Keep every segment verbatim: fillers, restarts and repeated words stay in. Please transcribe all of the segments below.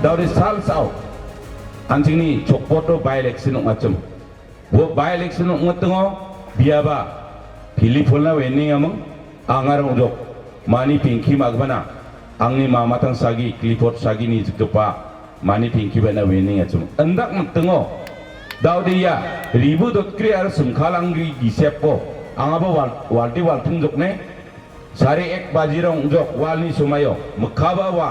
Daode salsao, an·chingni Chokpoto by-election ong·achim. Bo by-election ong·atingo, biaba Philip Polna wening amang, angarang ujok, mani pengki magbana, angni mamatang sagi, Clifford sagini jikgipa, mani pengki bana wening achim. Indak mitingo, daode ia, ribu dotkri aro simkalangri gisepo, angaba wal-, walti walting jokne, sare ek bajirang ujok, walni somayo, mikkaba wa,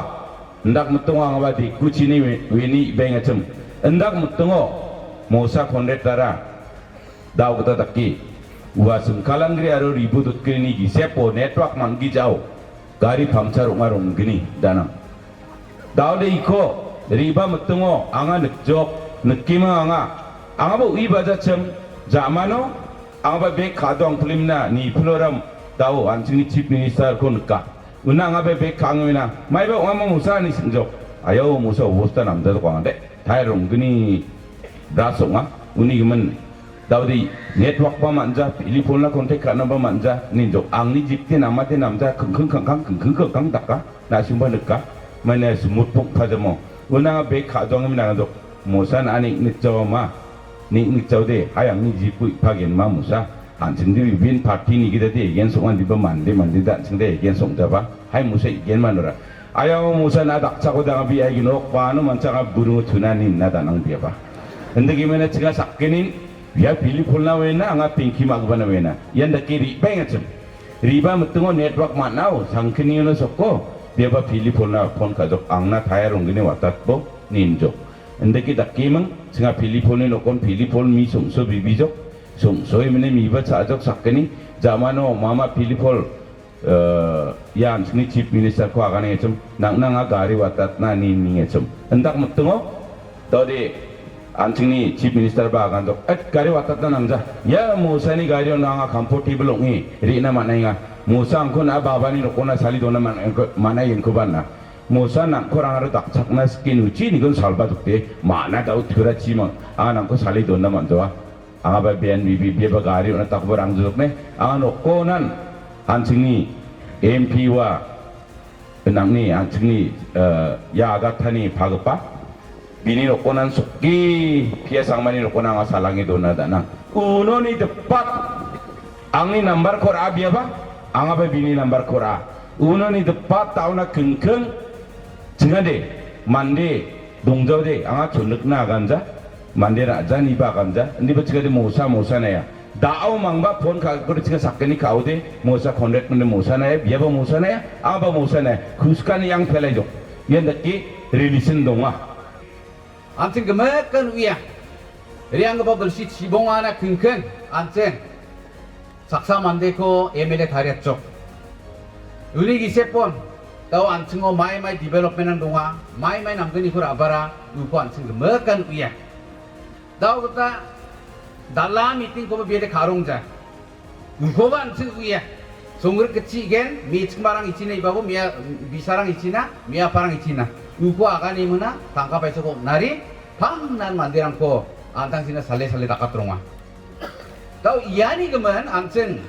indak mitingo angaba dekuchini we-, weni beng achim. Indak mitingo, mosa Conrad tara, Dao gita dake, ua simkalangri aro ribu dotkrini gisepo network manggijao gari pamchar ong·a ronggni danang. Daode iko, riba mitingo anga nikjok, nikima anga. Angaba ui bajachim, jamano, angaba bek ka·dong filmna, ni floram, dao, an·chingni chief ministerko nika. Una anga be bek ka·angmina, maiba ong·a ma mosa ani singjok. Ayao mosa obosta namjadok ong·a de. Tair ronggni bras ong·a. Uni gimin. Daode network ba manja, Philip Polna contact ka·naba manja, ninjok. Angni jipti namate namja, kengkeng kangkang, kengkeng kangkang daka. Na simba nika. Mane smooth pok pajamo. Una anga bek ka·jong mina jok. Mosa na ani nikjawa ma. Ni nikjawde. Hai angni jipu ipagen ma mosa. An·chingde bibin party ni gita de egen song·a diba mande mande da an·chingde egen song·jaba. Hai musa egen manora. Ayao musa na dakchako dang bi ai ginok bano manchanga burungo chuna ni na danang biaba. Inde gimana chinga sakkenin bia Philip Polna wena anga Pinky Magbana wena. Ian dake riba ingachim. Riba mitingo network man·ao sangkini ono soko biaba Philip Polna phone kajok angna taya ronggini watatbo ninjok. Indake dakeming chinga Philip Polni nokon Philip Pol mi songso bibijok. Songsoe mine miba cha·ajok sakgni jamano mama Philip Pol, eh, ia an·chingni Chief Minister-ko aganengachim, nang·na anga gari watatna ni ningechim. Indak mitingo, dode an·chingni Chief Minister-ba aganjok, "Et gari watatna nangja. Ia mosani gario anga comfortable ong·e re·na man·enga. Mosa angko na babani nokona sali dona man-, man·aigenkoba na. Mosa nangko rangaro dakchakna sike nuchi nigon salba jokde, mana dao tura chimang, anga nangko sali dona man·jawa." Anga ba B N B B, B ba gari ona takbo rang jokne. Anga nokko nan an·chingni M P wa, nangni an·chingni, eh, ia agatani pagipa. Bini nokko nan sokki, P S Sangmani nokko nan anga salange dona danang. Unoni depat, angni nambar kor a biaba, anga ba bini nambar kor a. Unoni depat tauna kengkeng, chingade, mande, Dongjawde, anga chonrikna aganja, mande ra·janiba aganja, indiba chikade mosa, mosa naya. Da·o mangba phone ka·gipode chika sakgni ka·ode, mosa contact mande mosa naya, biaba mosa naya, aba mosa naya, kuskani yang pelaijok. Ian dake relation donga. An·ching gimikan uia. Rianggipa bilsi chibongana kingking, an·ching. Saksa mandeko M L A tariatjok. Uni gisepon, dao an·chingo mai mai development-rang donga, mai mai namgniko ra·bara, uko an·ching gimikan uia. Dao gita dal·a meeting-koba biade ka·rongja. Ukoba an·ching uia. Songgrik gitchi gen, me·chikmarang ichina ibabo, mia, bisarang ichina, miaparang ichina. Uko agani mona, tangka paisako on·ari, pangnan manderangko an·tangsina sale sale dakatronga. Dao iani gimin an·ching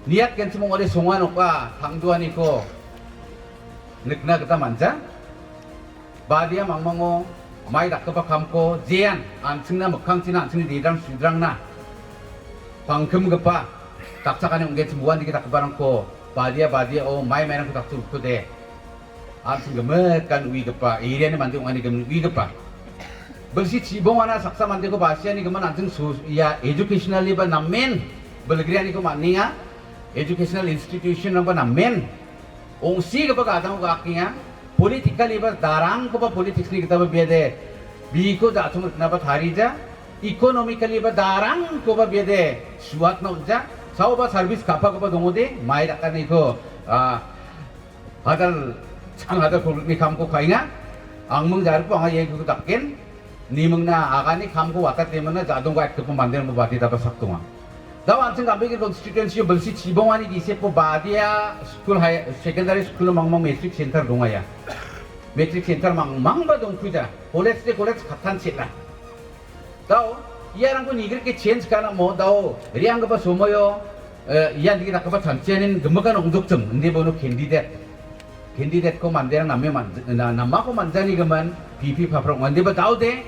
niatgenchim ong·ode songa nokba tangduaniko nikna gita man·ja. Badia mangmango mai dakgipa kamko jean an·chingna mikkangchina an·chingni dedrang sudrangna pangkimgipa dakchakani ong·genchim uandake dakgiparangko badia badiao mai mairangko dakchim ukode. An·ching gimikan uigipa, area-ni mande ong·ani gimin uigipa. Bilsi chibongana saksa mandeko basiani gimin an·ching su-, ia educationally ba namen bilgrianiko man·enga, educational institution-rangba namen ong·sigipa gadango ga·akenga, politically ba darangkoba politics-ni gitaba biade biko ja·chong riknaba tarija, economically ba darangkoba biade suatna on·ja, saoba service ka·pakoba dongode, mai dakaniko, ah, Hajar, chang hajar kolgrikni kamko ka·enga. Angming jariko anga iengko dakgen. Nimingna agani kamko watatna ja·dongko atgipa manderangba badi daba sak donga. Dao an·ching Gambegre constituency-o bilsi chibongani gisepo badia school, high, secondary school-o mangmang matric center dongaia. Matric center mangmangba dongkuja. College de college kattan chel·a. Dao, iarangko nigrike change ka·namo, dao, rianggipa somoio, eh, ian dike dakgipa chanchianin gimikan ong·dokchim, inde bono candidate. Candidate-ko manderang name man-, na-, namako manjanigimin P P paprok mandiba daode.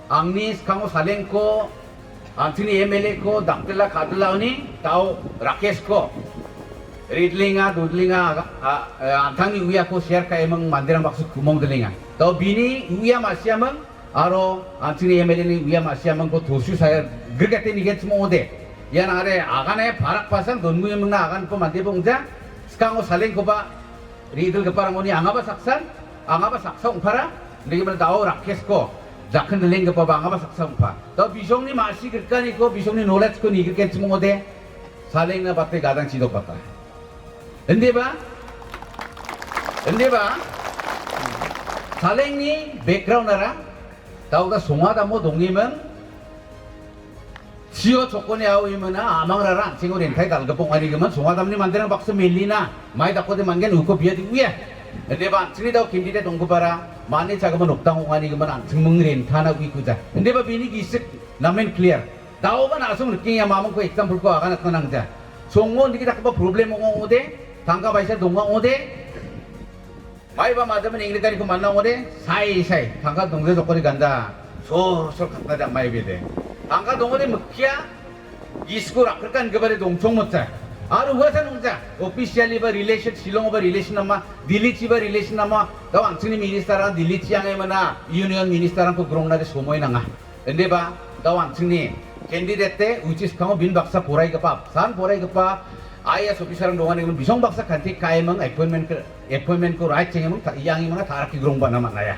Angni skango salengko, an·chingni M L A-ko dakdila kadila oni, dao Rakesh-ko. Ridlinga, dudlinga, a, a, an·tangni uiako share ka·eming manderang baksa kumong dilinga. Dao bini uia masiaming, aro an·chingni M L A-ni uia masiamingko tosu saya grikate nigenchim ong·ode. Ian are agane parak pasang donmuimingna aganko mandeba ong·ja. Skango salengkoba ridilgiparangoni angaba saksan, angaba saksa ong·para, indegimina dao Rakesh-ko jakkin dilenggipaba angaba saksa ong·pa. Dao bisongni ma·si grikaniko, bisongni knowledge-ko nigrikenchim ong·ode, salengna bate gadang chidokbata. Indiba, indiba, salengni background-ara, daoda songadamo dongiming, sio chokoni ao imina, amangrara an·chingo rentai dal·gipa ong·anigimin, songadamni manderang baksa melina, mai dakode man·gen uko biadi uia. Indiba an·chingni dao candidate ong·gipara, mani chagima nokdang ong·anigimin, an·chingming rentana uikuja. Indiba bini gisik namen clear. Daoba na·song rikenga mamingko example-ko aganatna nangja. Songo indiki dakgipa problem ong·ode, tangka baisa donga ong·ode, maiba majaman ingrikaniko manna ong·ode, sai, sai, tangka dongja jokoni ganda, sor, sor katna jak maibede. Tangka dongode mikkia, isko rakrikan gibare dongchong motsa. Aro uasan ongja, officially ba relation, Shillong ba relation nama, Delhi chi ba relation nama, dao an·chingni minister-rang Delhi chi ange mana, union minister-rangko grongna de somoi nanga. Indiba, dao an·chingni candidate-te uchi skango bin baksa poraigipa, apsan poraigipa I A S officer-rang donganigimin bisong baksa kanti ka·eming appointment-ko, appointment-ko right chengeming ta-, iangi manga taraki grongba na man·aia.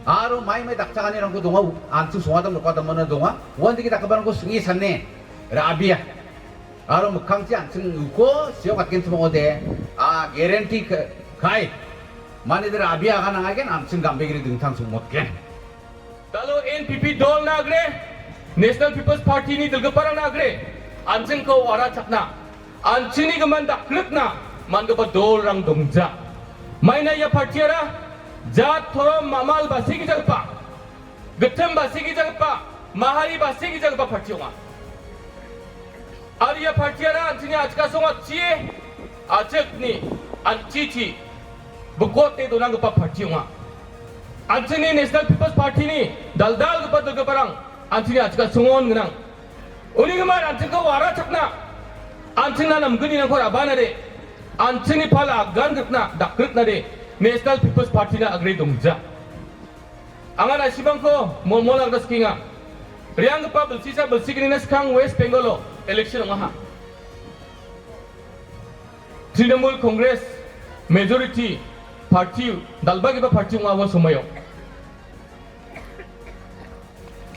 Aro mai mai dakchakanirangko donga, u-, an·ching songadam nokadamona donga, uandake dakgiparangko sing·e sane ra·bia. Aro mikkangchi an·ching uko sio katgenchim ong·ode, a, guarantee ka-, kai. Mani de ra·bia agan nangagen an·ching gambegre dingtang songmotgen. Dalo N P P dolna agre, National People's Party-ni dilgiparangna agre, an·chingko warachakna, an·chingni gimin dakrikna man·gipa dolrang dongja. Maina ia party-ara jat, torom, mamal, basigi jagpa, gittim basigi jagpa, mahari basigi jagpa party ong·a. Aro ia party-ara an·chingni achikasongo a·chie, a·chikni, an·chichi, bikote donanggipa party ong·a. An·chingni National People's Party-ni dal·dalgipa dilgiparang an·chingni achikasongon gnang. Unigimin an·chingko warachakna, an·chingna namgnirangko rabanade, an·chingni pal agan grikna, dakriknade, National People's Party-na agre dongja. Anga na·simangko molmol agre sikenga. Re·anggipa bilsisa bilsignini skang West Bengal-o election ong·aha. Trinamool Congress majority party, dal·bagipa party ong·a ua somoio.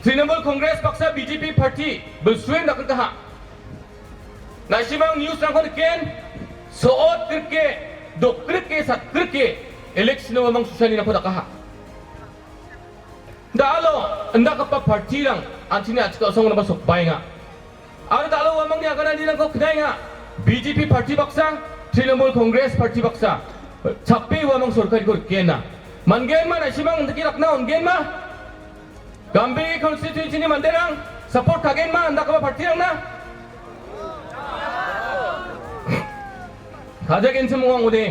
Trinamool Congress baksa B J P party bilsuen dakgrikaha. Na·simang news-rangko niken, so·ot grike, dokgrike, satgrike, election-o uamang susainirangko dakaha. Da·alo indakgipa party-rang an·chingni achikasongnaba sokbaenga. Aro da·alo uamangni agananirangko knaenga. B J P party baksa, Trinamool Congress party baksa. Chape uamang sorkariko rikgenna. Mangenma na·simang indake rakna ongenma? Gambri constituency-ni manderang support ka·genma indakgipa party-rangna? Ka·jagenchim ong·a ong·ode,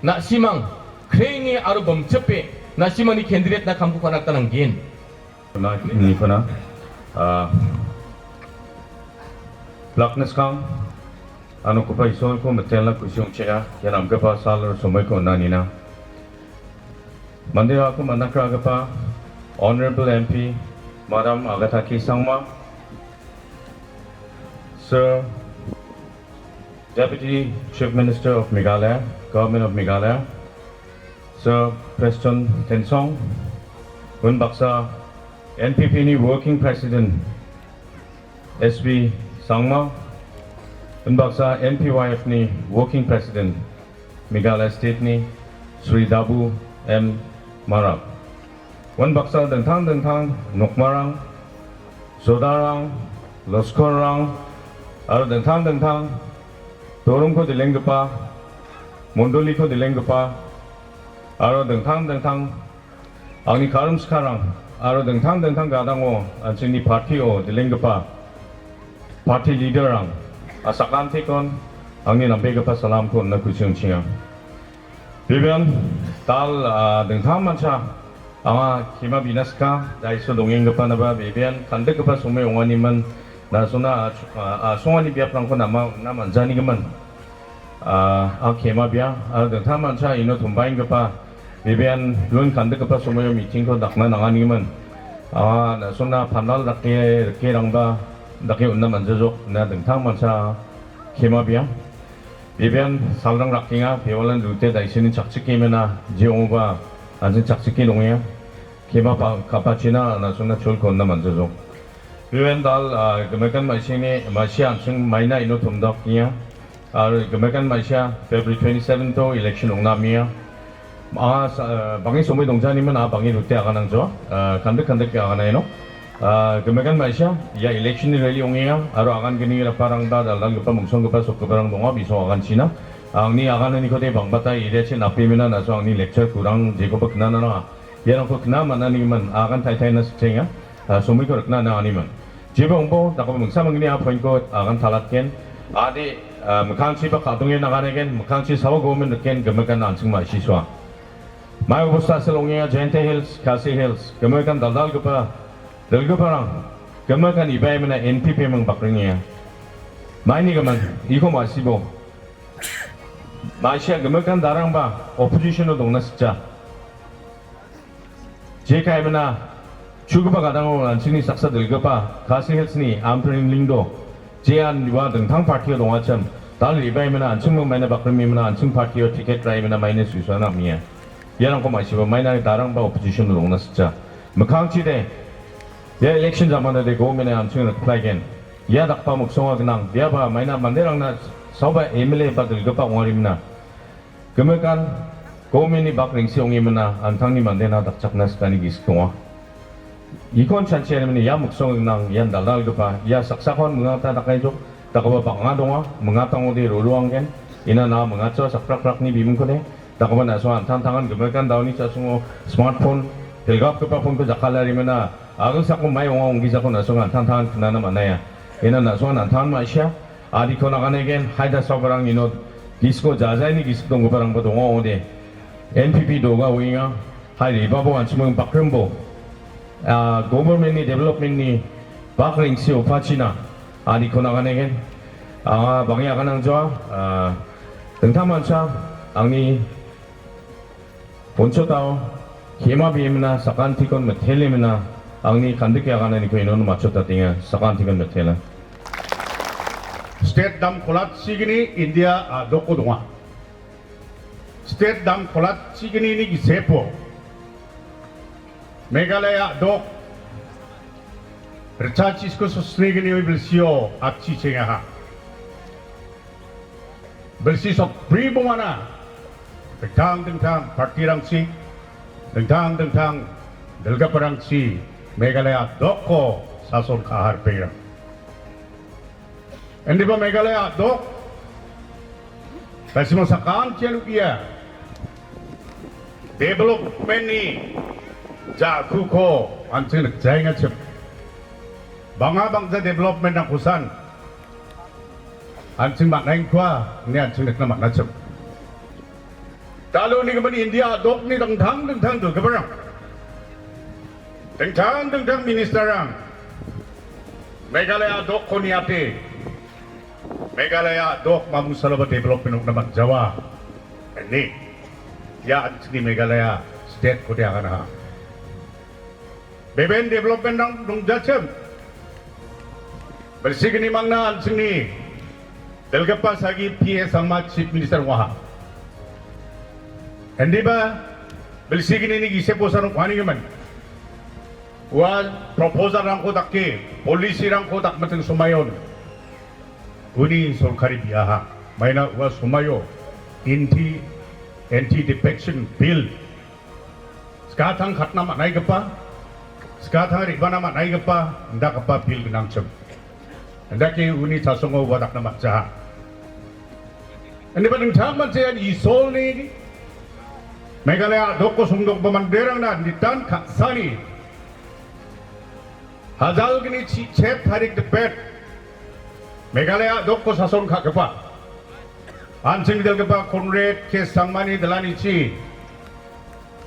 na·simang krenge aro bimchipe na·simangni candidate-na kamko ka·na gita nanggen. Na nikona, ah, plakna skang, ano kopa Isolko mitelna kusi ong·chenga, ia namgipa sal aro somoiko on·anina. Mande ako manakragipa Honorable M P, Madam Agatha K Sangma, Sir, Deputy Chief Minister of Meghalaya, Government of Meghalaya, Sir Prestone Tynsong, unbaksa N P P ni Working President S B Sangma, unbaksa N P Y F ni Working President Meghalaya State ni Sri Dabu M Marak. Unbaksa dingtang dingtang nokmarang, sodarang, loskorrang, aro dingtang dingtang toromko dilenggipa, mondoliko dilenggipa, aro dingtang dingtang angni karim sikarang, aro dingtang dingtang gadango an·chingni party-o dilenggipa party leader-rang, a, sakantikon angni nambegipa salamko on·na kusi ong·chenga. Bebean dal, ah, dingtangmancha anga kema binaska, daiso dongenggipanaba bebean kandikgipa somoi ong·animan, na·sona, ah, ah, songani biaprangko nama, na man·janigimin. Ah, ah, kema bia, ah, dingtangmancha ino tombaenggipa, bebean lun kandikgipa somoio mitingko dakna nanganigimin. Ah, na·sona pandal dake, rikerangba dake on·na man·jajok, na dingtangmancha kema bia. Bebean salrang rakenga, bewalan rute daisini chakchikemena, je ong·oba, an·ching chakchike dongenga. Kema pa-, kapachina, na·sona cholko on·na man·jajok. Bebean dal, ah, gimikan ma·sini, ma·sia an·ching maina ino tomdakenga. Aro gimikan ma·sia February twenty-seven to election ong·na amenga. Anga sa-, ah, bang·e somoi dongjaniman, ah, bang·e rute aganangjo. Ah, kandik kandik aganaino. Ah, gimikan ma·sia, ia election-ni rally ong·enga, aro agan gni raparangba, dal·dalgipa, mingsonggipa, sokgiparang donga, bisong aganchina. Angni agananikode bangbata area chin napemena, na·so angni lecture kurang jekoba knana nanga. Iarangko kna man·anigimin agan taitaina sikchenga, ah, somoiko rikna nanganimin. Jeba ong·bo, dakgipa mingsa mingni a point-ko agan talatgen. Ade, ah, mikkangchiba kadonge nanganigen, mikkangchi sawa gomen riken, gimikan an·ching ma·sisoa. Mai obosta sel ong·enga Jaintia Hills, Khasi Hills, gimikan dal·dalgipa, dilgiparang, gimikan ibaimena N P P-ming bakringenga. Mainigimin, iko ma·sibo. Ma·sia gimikan darangba opposition-o dongna sikja. Jekaimena chugipa gadango an·chingni saksa dilgipa Khasi Hills-ni Ampareen Lyngdoh, jean ua dingtang party-o dongachim, dal·e ibaimena an·ching mingmaina bakrimimena an·ching party-o ticket ra·imena maina susuana amenga. Iarangko ma·siba maina darangba opposition-o dongna sikja. Mikkangchide, ia election jamanode gomen-e an·ching rikplaigen. Ia dakgipa miksonga gnang, biaba maina manderangna saoba M L A ba dilgipa ong·arimna. Gimikan, gomen-ni bak rengsi ong·emina, an·tangni mandena dakchakna sikani gisik donga. Ikon chanchianimani ia miksong gnang, ian dal·dalgipa, ia saksakon mingata dakaijok, dakgipa bang·a donga, mingatangode roroanggen, ina na mingatsa sakprakprakni bimingkode, dakgipa na·songa an·tangtangan gimikan daoni cha·songo smartphone, pelgapgipa phone-ko jakalarimina, agilsako mai ong·a ong·gijako na·songa an·tangtangan knana man·aia. Ina na·songa an·tangan ma·sia, Adiko naganegen, haida saobarang ino gisiko jajaini gisik donggiparangba donga ong·ode. N P P doga uinga, hai ribabo an·chingming bakrimbo. Ah, government-ni development-ni bak rengsi opachina, adiko naganegen. Anga bang·e aganangjoa, ah, dingtangmancha angni Bonchotao, kema bimina, sakantikon mitelemina, angni kandike agananiko inon machotatenga, sakantikon mitela. State dam kolatchigni India a·doko donga. State dam kolatchignini gisepo Meghalaya a·dok ritchachisku sosnigni bilsio atchichengaha. Bilsi sotbri bongana dingtang dingtang partirangchi, dingtang dingtang dilgiparangchi Meghalaya a·dokko sason ka·a ripengrang. Indiba Meghalaya a·dok, basimo sakantian uia development-ni ja·kuko an·ching nikjaengachim. Banga bangja development-rangkosan an·ching man·aengkua ine an·ching nikna man·achim. Dalo nigimin India a·dokni dingtang dingtang dilgiparang, dingtang dingtang minister-rang Meghalaya a·dokko niate, Meghalaya a·dok mamung saloba development ong·na man·jawa ine ia an·chingni Meghalaya state-kode aganaha. Beben development-rang dongjachim. Bilsigni mangna an·chingni dilgipa sagi P A Sangma Chief Minister ong·aha. Indiba bilsignini giseposan ong·anigimin. Ua proposal-rangko dake, policy-rangko dakmiting somayon uni sorkari biaha. Maina ua somaio anti, anti-defection bill skatang katna man·aigipa, skatang re·bana man·aigipa, indakgipa bill gnangchim. Indake uni chasongo ua dakna man·jaha. Indiba dingtang mancha ian Isolni Meghalaya a·dokko songdokgipa manderangna nitan ka·sani hajalgni chi-, chet tarik dipet Meghalaya a·dokko sason ka·gipa An·ching dal·gipa Conrad K Sangmani dalanichi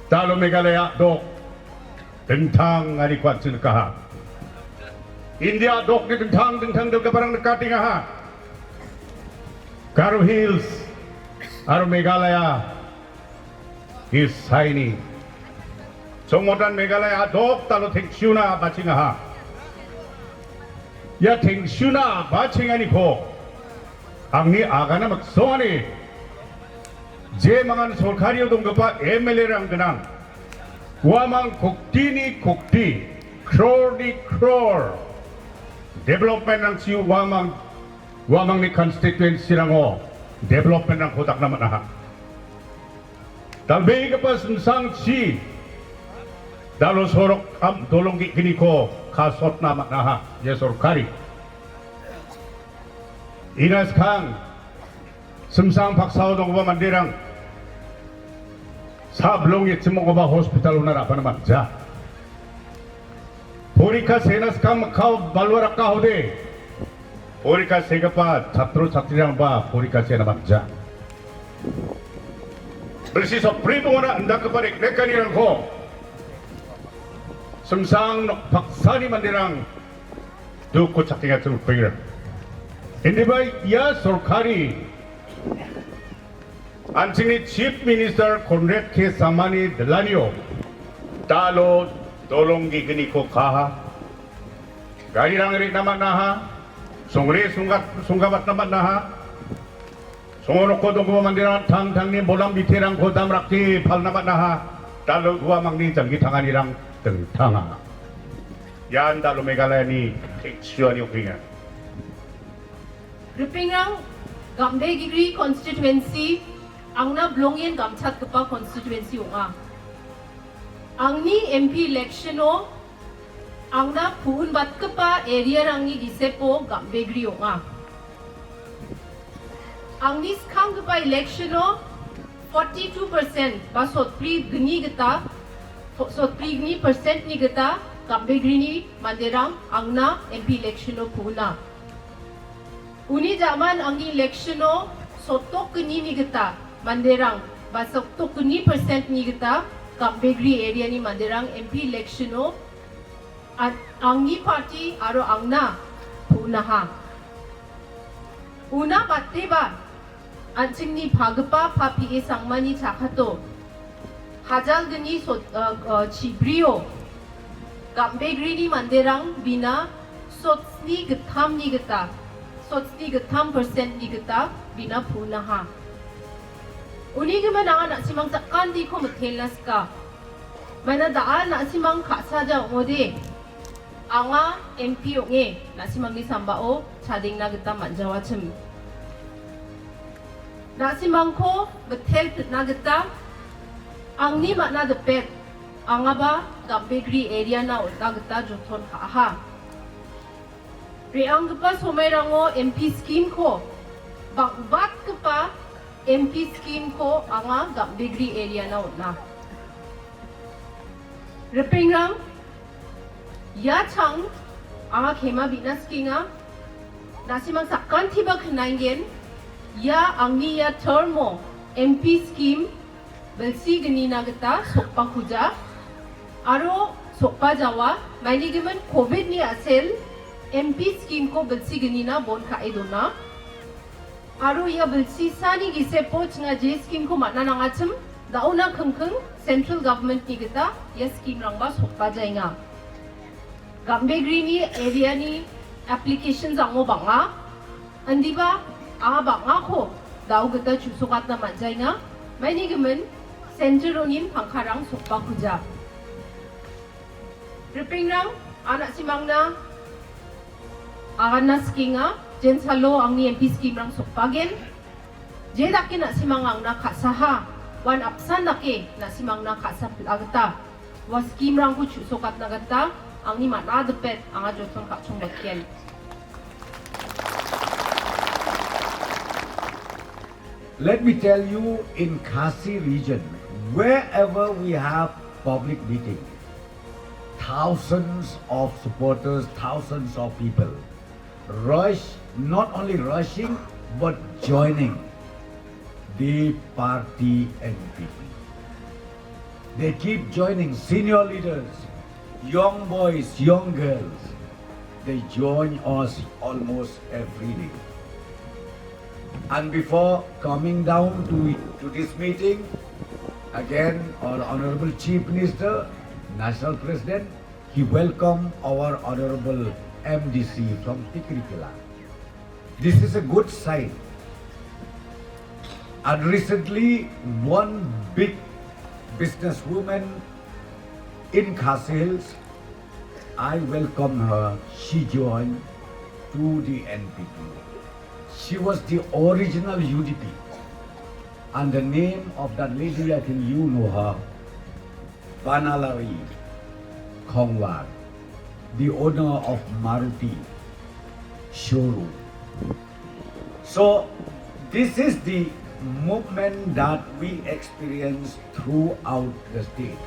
dalo Meghalaya a·dok dingtang aniko an·ching nikaha. India a·dokni dingtang dingtang dal·giparang nikatengaha. Garo Hills aro Meghalaya Hills saini chongmotan Meghalaya a·dok dalo teng·siona bachengaha. Ia teng·siona bachenganiko angni agana miksongani je mangan sorkario donggipa M L A-rang gnang. Uamang koktini kokti, crore-ni crore development-rangchi uamang, uamangni constituency-rango development-rangko dakna man·aha. Dal·begipa Simsangchi dalo sorok am dolong ge·gniko kasotna man·aha, ia sorkari. Ina skang Simsang paksao donggipa manderang sablong yechimonggipa hospital-ona ra·bana man·ja. Porika sena skang mikkao balwa rakahode, porika segipa chatro chatrirangba porika sena man·ja. Bilsi sopri bongona indakgipa rekrekanirangko Simsang nokpaksani manderang duko chakenga churpengra. Indiba ia sorkari an·chingni Chief Minister Conrad K Sangmani dalanio dalo dolong ge·gniko kaha. Garirang re·na man·aha. Songre songgat-, songgabatna man·aha. Songo noko donggipa manderang tangtangni bolam biterangko damrake palna man·aha. Dalo uamangni janggi tanganirang dingtanga. Ian dalo Meghalayani teng·siani ong·genga. Ripengrang, Gambegre constituency angna bilongen gamchatgipa constituency ong·a. Angni M P election-o angna puhunbatgipa area-rangni gisepo Gambegre ong·a. Angni skanggipa election-o forty-two percent ba sotbri gni gita, sotbri gni percent-ni gita Gambegreni manderang angna M P election-o puhuna. Uni jaman angni election-o sotdok gnini gita manderang ba sotdok gni percent-ni gita Gambegre area-ni manderang M P election-o an-, angni party aro angna punaha. Una bateba an·chingni pagipa Pa P A Sangmani chakato. Hajalgni sot-, uh, uh, chibrio Gambegreni manderang bina sotsni gittamni gita, sotsni gittam percent-ni gita bina punaha. Uni gimin anga na·simang jakandiko mitelna sika. Mana da·al na·simang ka·saja ong·ode, anga M P ong·e, na·simangni sambao chadengna gita man·jawachim. Na·simangko mitel pitna gita angni man·a dipet, angaba Gambegre area-na on·na gita joton ka·aha. Re·anggipa somairango M P scheme-ko, bang·batgipa M P scheme-ko anga Gambegre area-na on·a. Ripengrang, ia chang anga kema bi·na sikenga. Na·simang sakantiba knaengen, ia angni ia term-o M P scheme bilsi gnina gita sokbakuja aro sokbajawa, mainigimin covid-ni a·sel M P scheme-ko bilsi gnina bon ka·e dona. Aro ia bilsisani gisepo chinga je scheme-ko man·a nangachim, da·ona kingking central government-ni gita ia scheme-rangba sokbajaenga. Gambegreni area-ni applications-rango bang·a. Indiba anga bang·ako da·o gita chu·sokatna man·jaenga. Mainigimin center-onin pangkarang sokbakuja. Ripengrang, an na·simangna aganna sikenga, jensalo angni M P scheme-rang sokbagen. Je dake na·simang angna ka·saha, uan apsan dake na·simangna ka·sa pil·a gita, ua scheme-rangko chu·sokatna gita angni man·a dipet anga joton ka·chongbaken. Let me tell you, in Khasi region, wherever we have public meeting, thousands of supporters, thousands of people rush, not only rushing, but joining. They party N P P. They keep joining senior leaders, young boys, young girls. They join us almost every day. And before coming down to, to this meeting, again, our Honorable Chief Minister, National President, he welcomed our Honorable M D C from Tikrikilla. This is a good sign. And recently, one big businesswoman in Khasi Hills, I welcome her. She joined to the N P P. She was the original U D P. And the name of that lady, I think you know her, Banalari Khongwar, the owner of Maruti showroom. So, this is the movement that we experience throughout the state.